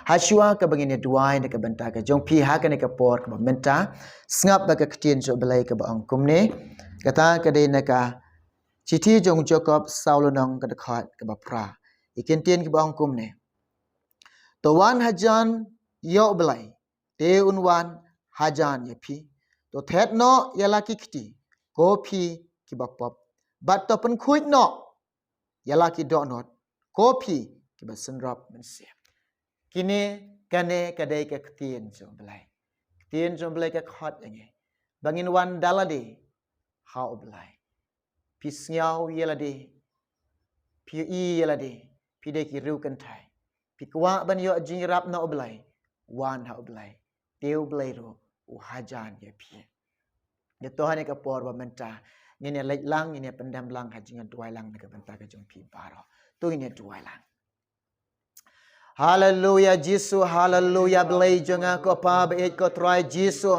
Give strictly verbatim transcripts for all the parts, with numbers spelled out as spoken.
Hashwa kaba ngin ïa duwai na ka bynta ka jong phi ha kane ka por kaba mynta, sngap ba ka ktien jong U Blei kaba ong kumne. Kata ka dei na ka shithi jong u Jakob saw lynnong ka dkhot kaba phra. Ïa ki ktien kiba ong kumne. To wan hajan ïa U Blei, te un wan hajan ïa phi. To thet noh ïa la ki kti, ko phi kiba pop. Bad to pynkhuid noh ïa la ki dohnud, ko phi kiba synrop mynsiem. Kine, kane ka dei ka ktien jong U Blei. Ktien jong U Blei ka khot ïa ngi ba ngin wan da lade ha U Blei. Phi sngew ïa lade, phi ïohi ïa lade, phi dei ki riewkynthei. Phi kwah ban ïoh jingïarap na U Blei, wan ha U Blei. Te U Blei ruh u hajan ïa phi. Ïa to ha kane ka por ba mynta ngin ïa leit lang, ngin ïa pyndem lang ha jingduwai lang na ka bynta ka jong phi baroh. To ngin ïa duwai lang. Haleluya Jisu, haleluya Blei jong nga, ko Pa ba ïeit, ko Trai Jisu.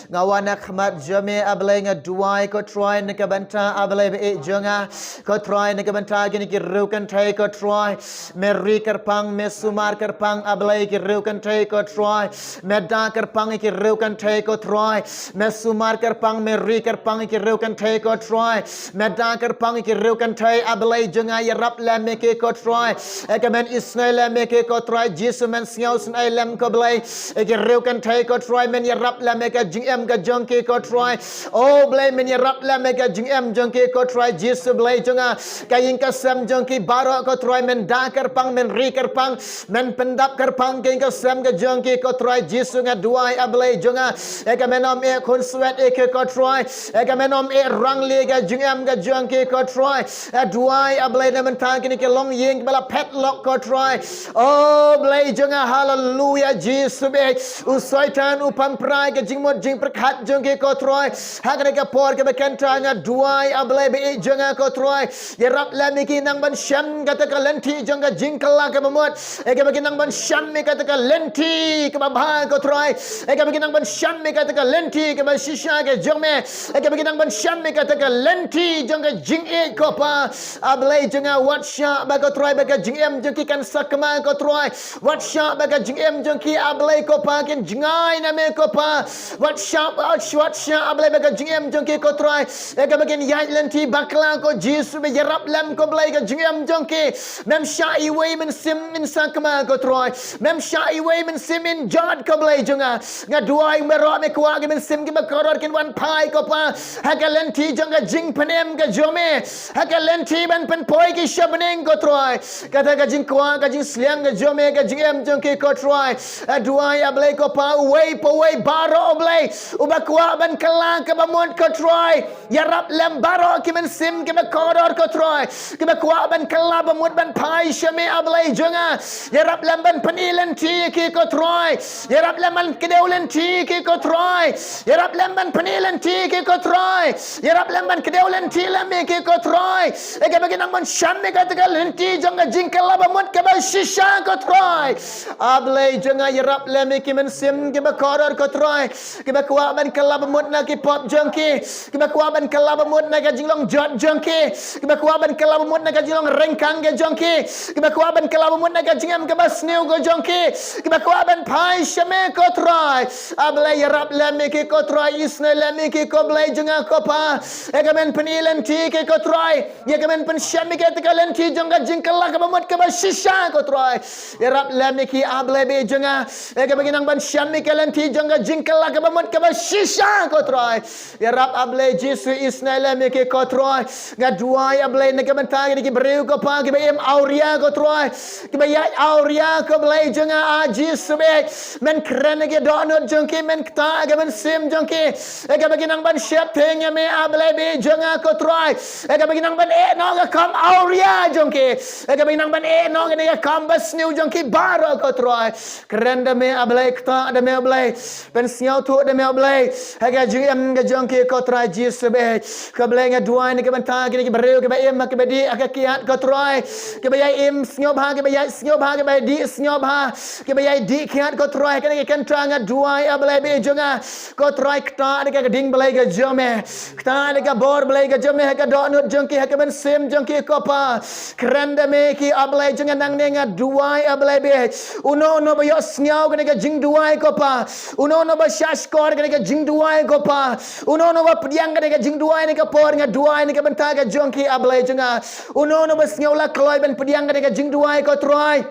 Nga wan ha khmat jong me A Blei, nga duwai ko Trai na ka bynta A Blei ba ïeit jong nga. Ko Trai na ka bynta kine ki riewkynthei ko Trai. Me ri kyrpang, me sumar kyrpang A Blei ki riewkynthei ko Trai. Me da kyrpang ki riewkynthei ko Trai. Me sumar kyrpang, me ri kyrpang ki riewkynthei ko Trai. Me da kyrpang ki riewkynthei A Blei jong nga, ïarap lem ïa ki ko Trai. Ïa ka men isynei lem ïa ki ko Trai Jisu, men sngewsynei lem ko Blei. Ïa ki riewkynthei ko Trai, men ïarap lem ïa ka jingim ka jong ki ko Trai. O Blei, men ïarap lem ïa ka jingim jong ki ko Trai Jisu Blei jong nga. Ka ïing ka sem jong ki baroh ko Trai, men da kyrpang, men ri kyrpang, men pyndap kyrpang ka ïing ka sem ka jong ki ko Trai Jisu, nga duwai A Blei jong nga. Ïa ka men ym eh khunswet ïa ki ko Trai. Ïa ka men ym eh rangli ka jingim ka jong ki ko Trai. Nga duwai A Blei na ka bynta kine ki longïing kiba la padlock ko Trai. O Blei jong nga, haleluya Jisu ba ïeit. U Soitan u pynpra ïa ka jingmut jingpyrkhat jong ki ko Trai. Ha kane ka por kaba kynta nga duwai A Blei ba ïeit jong nga ko Trai. Ïarap lem ïa ki nang ban shem kata ka lynti jong ka jingkylla kaba mut. Ïa kaba ki nang ban shem ïa kata ka lynti kaba bha ko Trai. Ïa kaba ki nang ban shem ïa kata ka lynti kaba shisha ka jong me. Ïa kaba ki nang ban shem ïa kata ka lynti jong ka jingïeit ko Pa. A Blei jong nga, wat shah ba ko Trai ba ka jingim jong ki kan sakma ko Trai. Wat shah ba ka jingim jong ki A Blei ko Pa kin jngai na me ko Pa. Wat shah, wat shah A Blei ba ka jingim jong ki ko Trai. Ïa kaba kin ïaid lynti bakla ko Jisu ba ïarap lem ko Blei ka jingim jong ki. Mem shah iwei i mynsiem in sakma ko Trai. Mem shah iwei i mynsiem in jot ko Blei jong nga. Nga duwai baroh me kwah ki mynsiem kiba kordor kin wan phai ko Pa. Ha ka lynti jong ka jingpynim ka jong me. Ha ka lynti ban pynpoi ki sha bneng ko Trai. Kata ka jingkwah ka jingsliang ka jong me ka jingim jong ki ko Trai. Nga duwai A Blei ko Pa, uwei pa uwei baroh A Blei. Uba kwah ban kylla kaba mut ko Trai. Ïarap lem baroh ki mynsiem kiba kordor ko Trai. Kiba kwah ban kylla ba mut ban phai sha me A Blei jong nga. Ïarap lem ban pyni lynti ki ko Trai. Ïarap lem ban kdew lynti ki ko Trai. Ïarap lem ban pyni lynti ki ko Trai. Ïarap lem ban kdew lynti lem ïa ki ko Trai. Ïa kaba ki nang ban shem ïa kata ka lynti jong ka jingkylla ba mut kaba shisha ko Trai. A Blei jong nga, ïarap lem ïa ki mynsiem kiba kordor ko Trai. Kiba kwah ban kylla ba mut na ki pop jong ki. Kiba kwah ban kylla ba mut na ka jinglong jot jong ki. Kiba kwah ban kylla ba mut na ka jinglong ryngkang ka jong ki. Kiba kwah ban kylla ba mut na ka jingim kaba sniew ka jong ki. Kiba kwah ban phai sha me ko Trai. A Blei ïarap lem ïa ki ko Trai, isynei lem ïa ki ko Blei jong nga ko Pa. Ïa ka men pyni lynti ki ko Trai. Ïa ka men pynshem ïa kata ka lynti jong ka jingkylla kaba mut kaba shisha ko Trai. Ïarap lem ïa ki A Blei ba ïeit jong nga. Ïa kaba ki nang ban shem ïa ka lynti jong ka jingkylla kaba mut kaba shisha ko Trai. Ïarap A Blei Jisu, isynei lem ïa ki ko Trai. Nga duwai A Blei na ka bynta kine ki briew ko Pa kiba im awria ko Trai. Kiba ïaid awria ko Blei jong nga A Jisu ba ïeit. Men kren ïa ki dohnud jong ki, men ktah ïa ka mynsiem jong ki. Ïa kaba ki nang ban sheptieng ïa me A Blei ba ïeit jong nga ko Trai. Ïa kaba ki nang ban ïehnoh ka kam awria jong ki. Ïa kaba ki nang ban ïehnoh kane ka kam basniew jong ki baroh ko Trai. Kren da me A Blei, ktah da me A Blei. Pynsngewthuh da me A Blei. Ha ka jingim ka jong ki ko Trai Jisu ba ïeit. Ko Blei nga duwai na ka bynta kine ki briew kiba im ha kiba dih ha ka kiad ko Trai. Kiba ïai im sngewbha, kiba ïai sngewbha, kiba ïai dih sngewbha. Kiba ïai dih kiad ko Trai, kane ka kynta nga duwai A Blei ba ïeit jong nga. Ko Trai ktah da ka ding Blei ka jong me. Ktah da ka bor Blei ka jong me ha ka dohnud jong ki, ha ka mynsiem jong ki ko Pa. Kren da me ki A Blei jong nga, nangne nga duwai A Blei beit. Uno uno ba ïohsngew kane ka jingduwai ko Pa. Uno uno ba shahshkor kane ka jingduwai ko Pa. Uno uno ba pdiang kane ka jingduwai ne ka por nga duwai ne ka bynta ka jong ki A Blei jong nga. Uno uno ba sngew la kloi ban pdiang kane ka jingduwai ko Trai.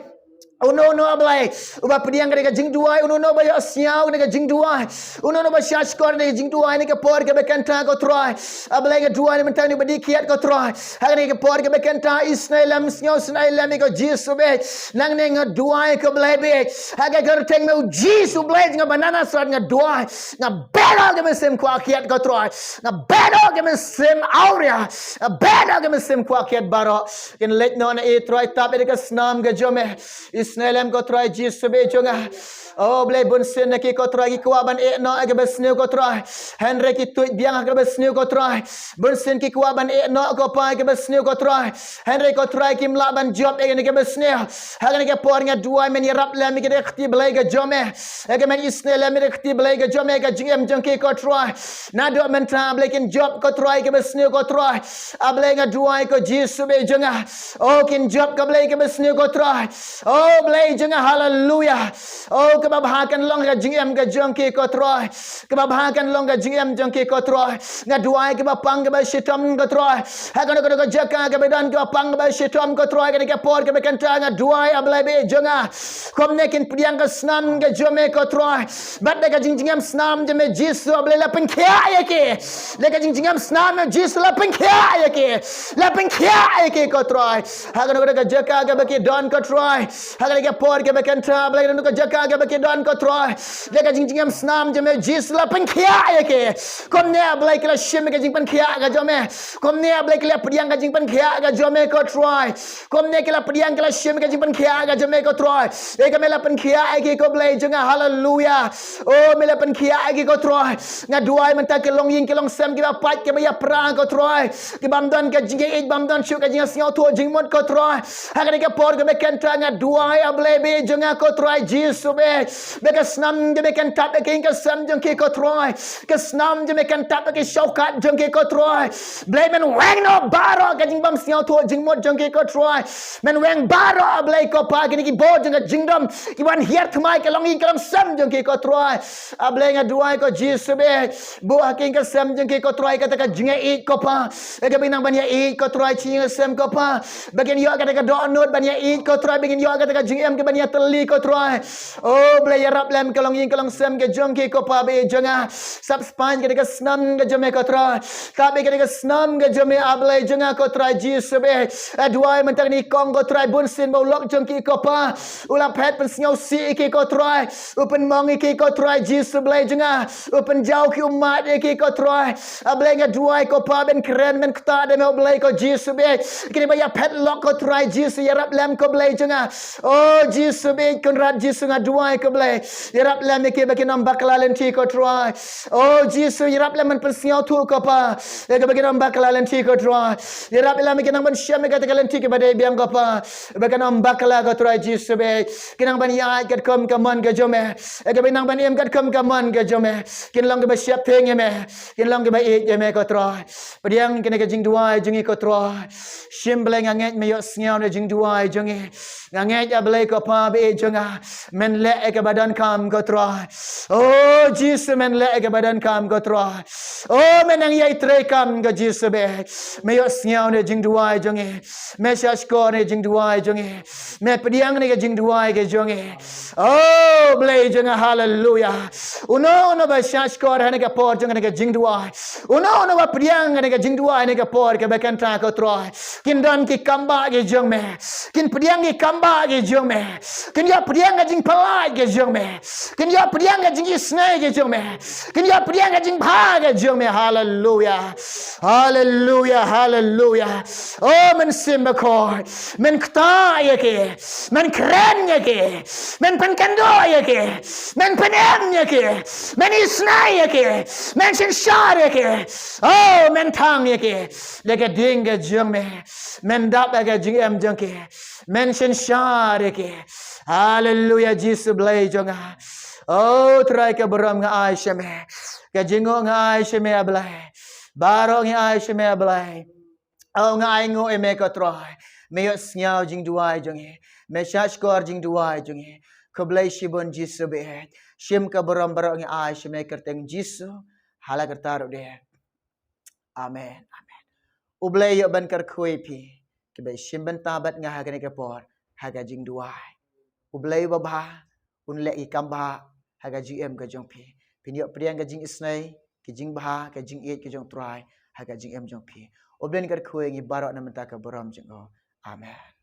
Uno uno A Blei uba pdiang kane ka jingduwai, uno uno ba ïohsngew kane ka jingduwai, uno uno ba shahshkor kane ka jingduwai ne ka por kaba kynta ko Trai. A Blei nga duwai na bynta une ba dih kiad ko Trai. Ha kane ka por kaba kynta isynei lem, sngew synei lem ïa ko Jisu beit. Nangne nga duwai ko Blei beit. Ha ka kyrteng me u Jisu Blei jong nga ba na Nasareth nga duwai. Nga beh noh ka mynsiem kwah kiad ko Trai. Nga beh noh ka mynsiem awria. Nga beh noh ka mynsiem kwah kiad baroh. Kin leit noh na i Trai, tap ïa ka snam ka jong me. Isynei lem ko Trai Jisu beit jong nga. O Blei, bunsien na ki ko Trai ki kwah ban ïeh noh ïa kaba sniew ko Trai. Hynrei ki tuid biang ha kaba sniew ko Trai. Bunsien ki kwah ban ïeh noh ko Pa ïa kaba sniew ko Trai. Hynrei ko Trai kim lah ban jop ïa kane kaba sniew. Ha kane ka por nga duwai men ïarap lem ïa ka kti Blei ka jong me. Ïa ka men isynei lem ïa ka kti Blei ka jong me, ka jingim jong ki ko Trai. Naduh mynta Blei kin jop ko Trai ïa kaba sniew ko Trai. A Blei nga duwai ko Jisu beit jong nga. O kin jop ko Blei ïa kaba sniew ko Trai. O Blei jong nga, haleluya. O kaba bha kan long ka jingim ka jong ki ko Trai. Kaba bha kan long ka jingim jong ki ko Trai. Nga duwai kaba pang kaba shitom ko Trai. Ha kano kano ka jaka kaba don kaba pang kaba shitom ko Trai, kane ka por kaba kynta nga duwai A Blei beit jong nga. Kumne kin pdiang ka snam ka jong me ko Trai. Bad da ka jingjngem snam jong me Jisu A Blei la pynkhiah ïa ki. Da ka jingjngem snam jong me Jisu la pynkhiah ïa ki. La pynkhiah ïa ki ko Trai. Ha kano kano ka jaka kaba ki don ko Trai. Ha kane ka por kaba kynta Blei kano ka jaka kaba ki don ko Trai. Da ka jingjngem snam jong me Jisu la pynkhiah ïa ki. Kumne A Blei ki la shim ka jingpynkhiah ka jong me. Kumne A Blei ki la pdiang ka jingpynkhiah ka jong me ko Trai. Kumne ki la pdiang ki la shim ka jingpynkhiah ka jong me ko Trai. Ïa ka me la pynkhiah ïa ki ko Blei jong nga, haleluya. O me la pynkhiah ïa ki ko Trai. Nga duwai mynta ki longïing ki longsem kiba pait kiba ïapra ko Trai. Kibym don ka jingïeit, bym don shuh ka jingsngewthuh jingmut ko Trai. Ha kane ka por kaba kynta nga duwai A Blei beit jong nga ko Trai Jisu beit. Ba ka snam kaba kyntap ïa ka ïing ka sem jong ki ko Trai. Ka snam jong me kan tap ïa ki shongkat jong ki ko Trai. Blei men weng noh baroh ka jingbym sngewthuh jingmut jong ki ko Trai. Men weng baroh A Blei ko Pa kine ki bor jong ka jingdom. Ki ban hiar thymmai ka longïing ka longsem jong ki ko Trai. A Blei nga duwai ko Jisu beit. Buh ha ki ïing ka sem jong ki ko Trai kata ka jingïeit ko Pa. Ïa kaba nang ban ïeit ko Trai, shi ïing ka sem ko Pa. Ba kin ïoh kata ka dohnud ban ïeit ko Trai, ba kin ïoh kata ka jingim ka ban ïatylli ko Trai. O Blei ïarap lem ka longïing ka longsem ka jong ki ko Pa beit jong nga. Sap spah kata ka snam ka jong me ko Trai. Tap ïa kata ka snam ka jong me A Blei jong nga ko Trai Jisu beit. Nga duwai mynta kine ki kong ko Trai bunsien ba u lok jong ki ko Pa. U la phet pynsngewsih ïa ki ko Trai. U pynmong ïa ki ko Trai Jisu Blei jong nga. U pynjaw ki ummat ïa ki ko Trai. A Blei nga duwai ko Pa ban kren ban ktah da me U Blei ko Jisu beit. Kine ba ïaphet lok ko Trai Jisu ïarap lem ko Blei jong nga. O Jisu beit Kynrad Jisu nga duwai ko Blei. Ïarap lem ïa ki ba kin ym bakla lynti ko Trai. O Jisu ïarap lem ban pynsngewthuh ko Pa. Ïa ki ba kin ym bakla lynti ko Trai. Ïarap lem ïa ki nang ban shem ïa kata ka lynti kaba dei biang ko Pa. Ba kin ym bakla ko Trai Jisu beit. Ki nang ban ïaid katkum ka mon ka jong me. Ïa ki ba nang ban im katkum ka mon ka jong me. Kin long kiba sheptieng ïa me. Kin long kiba ïeit ïa me ko Trai. Pdiang kane ka jingduwai jong ngi ko Trai. Shim Blei nga ngeit me ïohsngew na jingduwai jong ngi. Nga ngeit A Blei ko Pa beit jong nga. Men leh ïa kaba donkam ko Trai. O Jisu men leh ïa kaba donkam ko Trai. O men nang ïai treikam ko Jisu beit. Me ïohsngew na jingduwai jong ngi. Me shahshkor na jingduwai jong ngi. Me pdiang na ka jingduwai ka jong ngi. O Blei jong nga, haleluya. Uno uno ba shahshkor ha kane ka por jong kane ka jingduwai. Uno uno ba pdiang kane ka jingduwai ha kane ka por kaba kynta ko Trai. Kin don ki kambah ki jong me. Kin pdiang ki kambah ki jong me. Kin ïa pdiang ka jingpyllait ki jong me. Kin ïa pdiang ka jingisynei ki jong me. Kin ïa pdiang ka jingbha ki jong me. Haleluya. Haleluya, haleluya. O Mynsiem Bakhuid. Men ktah ïa ki. Men kren ïa ki. Men pynkynduh ïa ki. Men pynim ïa ki. Men isynei ïa ki. Men synshar ïa ki. O men thang ïa ki. Da ka ding ka jong me. Men dap ïa ka jingim jong ki. Men synshar ïa ki. Haleluya Jisu Blei jong nga. O Trai ka burom nga ai sha me. Ka jingnguh nga ai sha me A Blei. Baroh nga ai sha me A Blei. O nga ainguh ïa me ko Trai. Me ïohsngew jingduwai jong ngi. Me shahshkor jingduwai jong ngi. Khublei shibun Jisu baieit. Shim ka burom baroh ngi ai sha me ha ka kyrteng Jisu. Ha la ka kyrteng U Blei. Amen. Amen. U Blei u ban kyrkhu ïa phi kiba shim bynta bad nga ha kane ka por ha ka jingduwai. U Blei uba bha un leh ki kam bha ha ka jingim ka jong phi. Phin ïoh pdiang ka jingisnei, ka jingbha, ka jingïeit ka jong U Trai ha ka jingim jong phi. U Blei un kyrkhu ïa ngi baroh na ka bynta ka burom jong u. Amen.